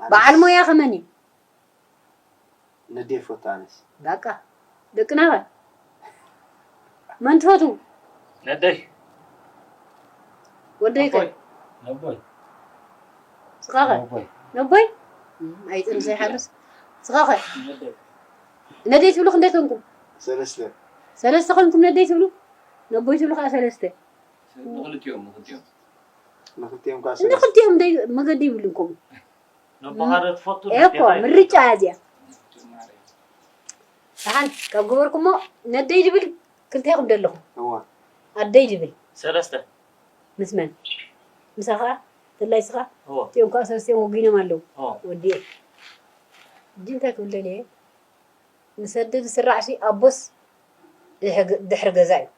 በዓል ሞያ ከመን እዩ? ነዴ ፎቶ ኣነስ በቃ ደቅና ኸ መን ትፈትዉ? ነደይ ወደይ ከ ነቦይ ስኻ ኸ ነቦይ ነቦይ እም፣ ኣይጥንሰ ይሓርስ ስኻ ኸ ነደይ ነደይ ትብሉ ክንደይ ኮንኩም? ሰለስተ ሰለስተ ኮንኩም ነደይ ትብሉ? ነቦይ ትብሉ ከዓ ሰለስተ ንክልቲኦም ንክልቲኦም ንክልቲኦም ከዓ ሰለስተ ንክልቲኦም ደይ መገዲ ይብሉን ከምኡ ነቦኻ ዶ ትፈቱ እኮ ምርጫ እያ እዚኣ። ደሓን ካብ ገበርኩሞ ነደይ ድብል ክልቴኹም ደለኹም እዋ ኣደይ ድብል ሰለስተ ምስ መን ምሳኻ ተላይ ስኻ እዎ እቲኦም ከዓ ሰለስቲኦም ወጊኖም ኣለዉ እዎ ወዲኤ ሕጂ እንታይ ክብል ደልየ ንሰዲ ዝስራዕ ሲ ኣቦስ ድሕግ- ድሕሪ ገዛ እዩ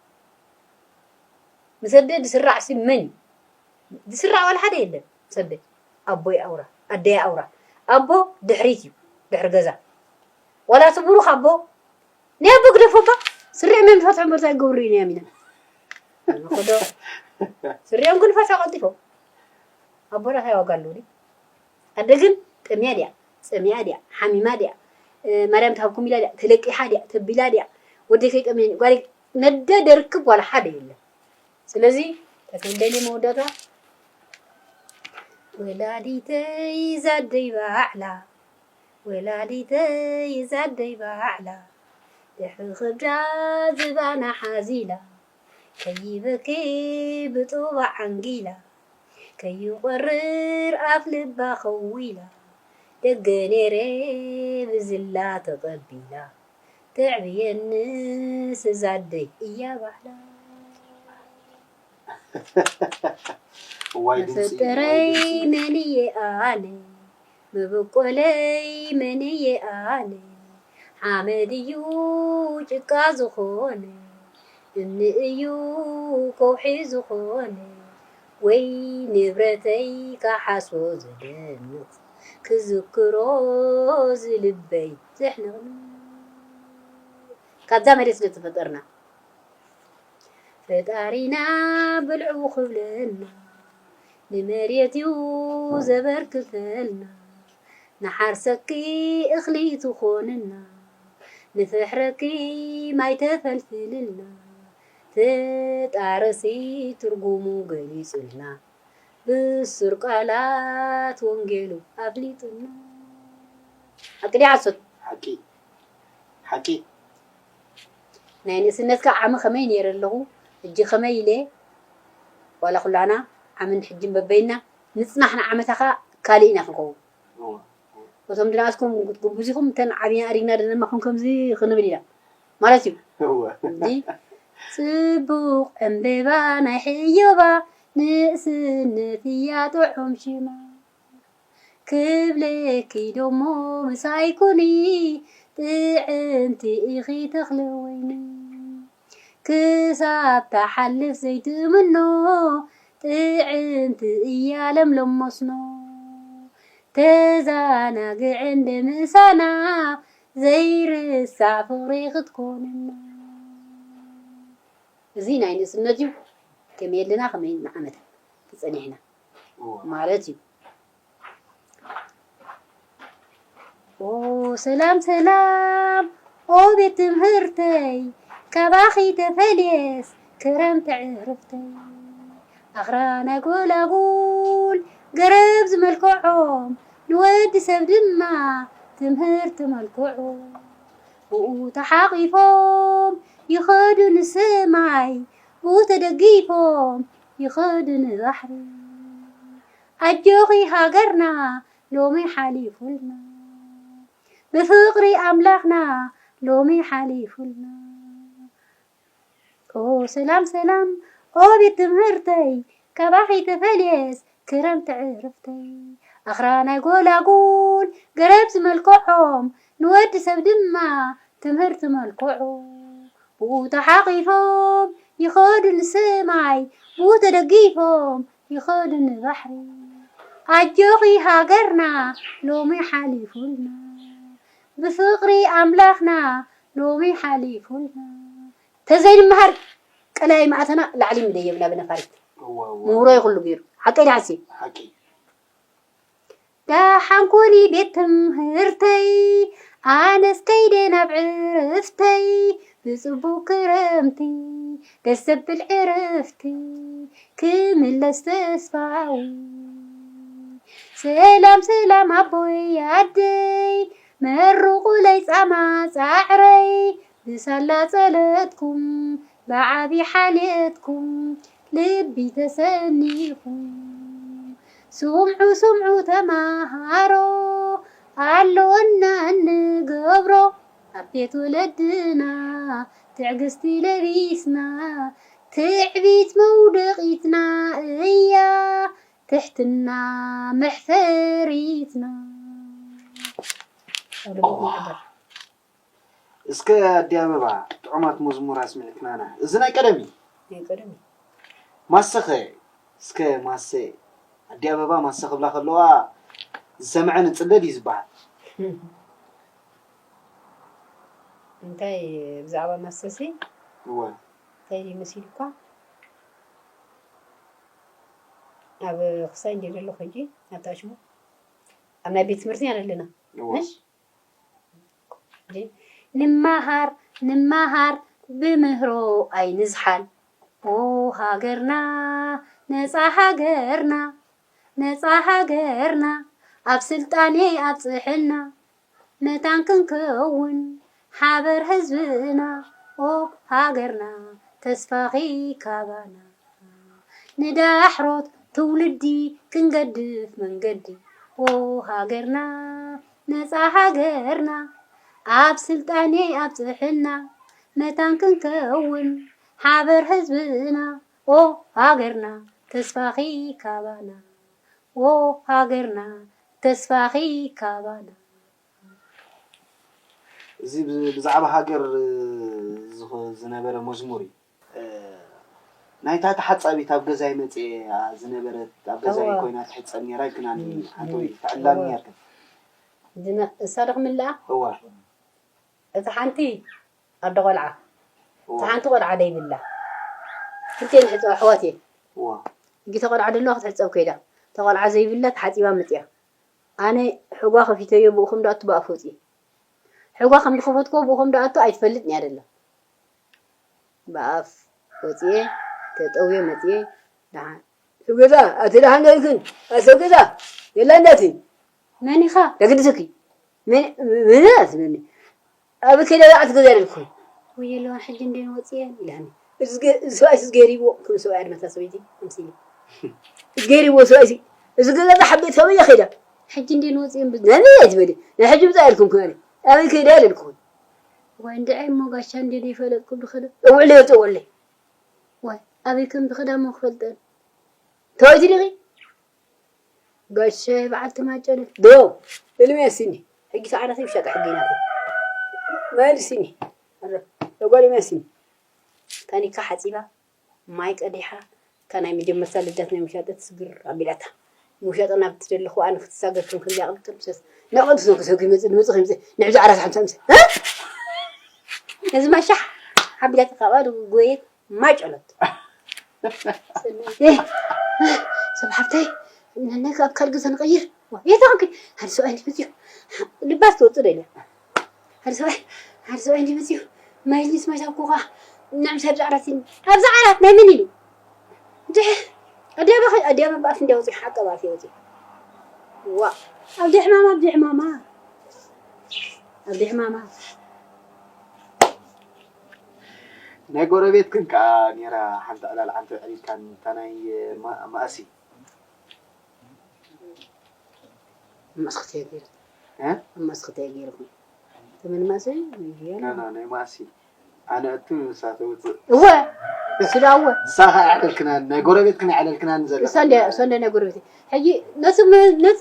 ንሰዲ ዝስራዕ ሲ መን እዩ ዝስራዕ ዋላ ሓደ የለን ሰዲ ኣቦይ ኣውራ ኣደይ ኣውራ ኣቦ ድሕሪት እዩ ድሕሪ ገዛ ዋላ እቲ ብሩኽ ኣቦ ናይ ኣቦ ግደፎ እባ ስሪዕ መን ዝፈትሖ እምበር እንታይ ክገብሩ እዩ ንያሚና ንኸዶ ስሪዖም ግን ፈትሖ ቀልጢፎም ኣቦና እንታይ ዋጋ ኣለዎ ኣደ ግን ጠምያ ድያ ፀሚኣ ድያ ሓሚማ ድያ ማርያም ትሃብኩም ኢላ ድያ ተለቂሓ ድያ ተቢላ ድያ ወደይ ከይጠምየኒ ጓል ነደ ደርክብ ዋላ ሓደ የለን ስለዚ ተክንደሊ መወዳእታ ወላዲተይ ዛደይ ባዕላ ወላዲተይ ዛደይ ባዕላ ድሕሪ ክብዳ ዝባና ሓዚላ ከይበኪ ብጡባ ዓንጊላ ከይቆርር ኣፍ ልባ ከዊላ ደገ ነይረ ብዝላ ተቐቢላ ተዕብየንስ እዛ ኣደይ እያ ባዕላ እዋይ ድምፂ እዋይ መፈጠረይ ድምፂ መን እየ ኣነ መበቆለይ መን እየ ኣነ ሓመድ እዩ ጭቃ ዝኾነ እምኒ እዩ ከውሒ ዝኾነ ወይ ንብረተይ ካሓሶ ዘደንቕ ክዝክሮ ዝልበይ ዘሕንቕኒ ካብዛ መሬት ስለ ተፈጠርና ፈጣሪና ብልዑ ክብለና ንመሬት እዩ ዘበርክተልና ንሓርሰኪ እኽሊ ትኾንና ንፍሕረኪ ማይ ተፈልፍልና ተጣረሲ ትርጉሙ ገሊጹልና ብሱር ቃላት ወንጌሉ ኣፍሊጡና ሓቂ ድያ ሓሶት ሓቂ ሓቂ ናይ ንእስነትካ ዓሚ ከመይ ነይረ ኣለኹ ሕጂ ከመይ ኢለ ዋላ ኩላና ዓምን ሕጅን በበይና ንፅናሕ ንዓመታኻ ካልእ ኢና ክንኸውን እዋ እቶም ድንኣስኩም ጉብዚኹም እተን ዓብና ኣሪግና ደነማኹም ከምዚ ክንብል ኢና ማለት እዩ እዋ እንዲ ፅቡቕ ዕምበባ ናይ ሕዮባ ንእስነት እያ ጥዑም ሽማ ክብለኪ ደሞ ምሳይ ኩኒ ጥዕምቲ ኢኺ ተኽለ ወይኒ ክሳብ ትሓልፍ ዘይትእምኖ ጥዕምቲ እያ ለምለም መስኖ ተዛናግዕን ደምሳና ዘይርሳዕ ፍቕሪ ክትኮንና እዚ ናይ ንእስነት እዩ ከመይ ኣለና ከመይ ንዓመት ተፀኒሕና እዋ ማለት እዩ ኦ ሰላም ሰላም ኦ ቤት ትምህርተይ ካባኺ ተፈልየስ ክረምቲ ዕርፍተይ ኣኽራናይ ጎላጉል ገረብ ዝመልክዖም ንወዲ ሰብ ድማ ትምህርቲ መልክዖም ብኡ ተሓቒፎም ይኸዱ ንሰማይ ብኡ ተደጊፎም ይኸዱ ንባሕሪ ኣጆኺ ሃገርና ሎሚ ሓሊፉልና ብፍቕሪ ኣምላኽና ሎሚ ሓሊፉልና ኦ ሰላም ሰላም ኦ ቤት ትምህርተይ ካባኺ ተፈልየስ ክረምቲ ዕርፍተይ ኣኽራናይ ጎላጉል ገረብ ዝመልክዖም ንወዲ ሰብ ድማ ትምህርቲ መልክዖም ብኡ ተሓቒፎም ይኸዱ ንሰማይ ብኡ ተደጊፎም ይኸዱ ንባሕሪ ኣጆኺ ሃገርና ሎሚ ሓሊፉልና ብፍቕሪ ኣምላኽና ሎሚ ሓሊፉልና ተዘይንምሃር ቀላይ ማእተና ላዕሊ ምደ የብላ ብነፋሪት እዋ እዋ ምህሮ ይኹሉ ገይሩ ሓቀይ ድሓሲ ሓቂ ሓንኮሊ ቤት ትምህርተይ ኣነስ ከይደ ናብ ዕርፍተይ ብጽቡቕ ክረምቲ ደስ ዘብል ዕርፍቲ ክምለስ ተስፋዊ ሰላም ሰላም ኣቦይ ኣደይ መርቑለይ ጻማ ጻዕረይ ብሳላ ጸለትኩም ብዓቢ ሓልየትኩም ልቢ ተሰኒኹ ስምዑ ስምዑ ተማሃሮ ኣለወና እንገብሮ ኣብ ቤት ወለድና ትዕግስቲ ለቢስና ትዕቢት መውደቂትና እያ ትሕትና መሕፈሪትና። እስከ ኣዲ ኣበባ ጥዑማት መዝሙር ኣስምዕክናና። እዚ ናይ ቀደም እዩ። ናይ ቀደም እዩ። ማሰኸ እስከ ማሰ ኣዲ ኣበባ ማሰ ክብላ ከለዋ ዝሰምዐ ንፅለል እዩ ዝበሃል። እንታይ ብዛዕባ ማሰሲ እወ እንታይ እዩ መሲልኳ ኣብ ክሳይ እንዲ ዘለኹ ሕጂ ኣብታ ሽሙ ኣብ ናይ ቤት ትምህርቲ ኢና ዘለና እወ ንመሃር ንመሃር ብምህሮ ኣይንዝሓል ኦ ሃገርና ነፃ ሃገርና ነፃ ሃገርና ኣብ ስልጣኔ ኣብፅሕልና መታን ክንከውን ሓበር ህዝብና ኦ ሃገርና ተስፋኺ ካባና ንዳሕሮት ትውልዲ ክንገድፍ መንገዲ ኦ ሃገርና ነፃ ሃገርና ኣብ ስልጣኔ ኣብፅሕልና መታን ክንከውን ሓበር ህዝብና ኦ ሃገርና ተስፋኺ ካባና ኦ ሃገርና ተስፋኺ ካባና እዚ ብዛዕባ ሃገር ዝነበረ መዝሙር እዩ። ናይታ ተሓጻቢት ኣብ ገዛይ መጽየ ዝነበረት ኣብ ገዛይ ኮይና ትሕጸብ ነራ ኢልክናኒ ሓንቲ ወይ ትዕላሚ ነርክን። እሳ ዶ ክምልኣ? እዋ። እታ ሓንቲ ኣደ ቆልዓ እታ ሓንቲ ቆልዓ ደይብላ ክልቴን ሕጸ ኣሕዋት እየ። እዋ። ሕጂ ተቆልዓ ደለዋ ክትሕጸብ ከይዳ ተቆልዓ ዘይብላ ተሓጺባ መጽያ ኣነ ሕጓ ከፊተዮ ብኡ ከም ደኣቱ ብኣፍ ወፅየ። ሕጓ ከም ዝኸፈትክዎ ብኡ ከም ደኣቱ ኣይትፈልጥን እያ ደላ። ብኣፍ ወፅየ ተጠውየ መፅየ ደሓን። ሰብ ገዛ ኣቲ ደሓን ዶ ኢልክን? ኣቲ ሰብ ገዛ የላ እንዳቲ መን ኢኻ? ዘግድሰኪ መን መን ኣትብለኒ። ኣበይ ከይዳ ዝዓት ገዛ ኢልኩ። ወይ የለዋን ሕጂ እንዴን ወፅየን ኢላኒ። እዚ ሰብኣይ እዚ ገይርዎ ከም ሰብኣይ ኣድመታ ሰበይቲ ኣምሲሊ። እዚ ገይርዎ ሰብኣይ እዚ እዚ ገዛ ዝሓበየ ሰበየ ከይዳ። ሕጂ እንዴን ወፅየን ብ ነን እየ ትበሊ። ናይ ሕጂ ብፃ ኢልኩም ክበሊ። ኣበይ ከይዳ ኢልኩም። ወይ እንድዐ እሞ ጋሻ እንዴ ዘይፈለጥኩም ድኸደ። እውዕለ የውፅወለይ። ወይ ኣበይ ከም ዝኸዳ እሞ ክፈልጠን። ተወይቲ ዲኺ። ጋሻ በዓልቲ ማጨነ ዶ ልሚ ያሲኒ ሕጂ ሰዓዳት ይሻጣ ሕጂ ናተ መልሲኒ ለጓል ያሲኒ ታኒካ ሓፂባ ማይ ቀዲሓ እታ ናይ መጀመርታ ልዳት ናይ ሙሻጠ ትስግር ኣቢላታ ሙሻጠ ናብ ትደለኹ ኣነ ክትሳገር ከም ከምዚ ኣቕልጥል ምሰስ ነቐልቱ ሰው ክሰው ክመጽእ ንመጽእ ክመጽእ ንዕዚ ዓራት ሓምሳ ምሰ ነዚ ማሻሕ ኣቢላታ ካብኣ ጎየት ማጨሎት ሰብ ሓብተይ ነነገ ኣብ ካልእ ገዛ ንቐይር የታንክ ሓደ ሰብኣይ እንዲመፅኡ ልባስ ትወፅእ ደልያ ሓደ ሰብኣይ ሓደ ሰብኣይ እንዲመፅኡ ማይሊስ ማይታ ኮኻ ንዕምሳ ኣብዚ ዓራት ኣብዚ ዓራት ናይ መን ኢሉ ድሕ ኣዲያማ ኣዲያማ ብኣፍ እንዲያ ወፅኡ ሓቀ ብኣፍ ወፅኡ ዋ ኣብ ድሕማማ ኣብ ድሕማማ ኣብ ድሕማማ ናይ ጎረቤትክን ከዓ ኔራ ሓንቲ ዕላል ዓንተ ዕሊልካኒ እታ ናይ ማእሲ ማእስክተይ ገይሩ እ? ማእስክተይ ገይሩ ተመን ማእሰይ ና ና ናይ ማእሲ ኣነ እቱ ንሳ ተውፅእ እወ ስዳ እወ ንሳኻ ኣዕለልክናን ናይ ጎረቤትክን ኣዕለልክናን ዘለ እሳ እንደ እሳ እንደ ናይ ጎረቤት ሕጂ ነቲ ነቲ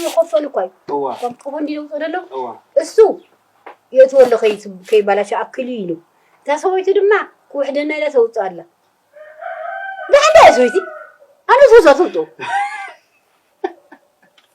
ንኸፈሉ እኳ እዩ እዋ ቆፎ እንዲ ነውፅእ ደሎ እዋ እሱ የእትወሎ ከይባላሸ ኣክል እዩ ኢሉ እታ ሰበይቱ ድማ ክውሕደና ኢላ ተውፅእ ኣላ ደሓን ዳ ሰበይቲ ኣነ ሶሳ ትውጡ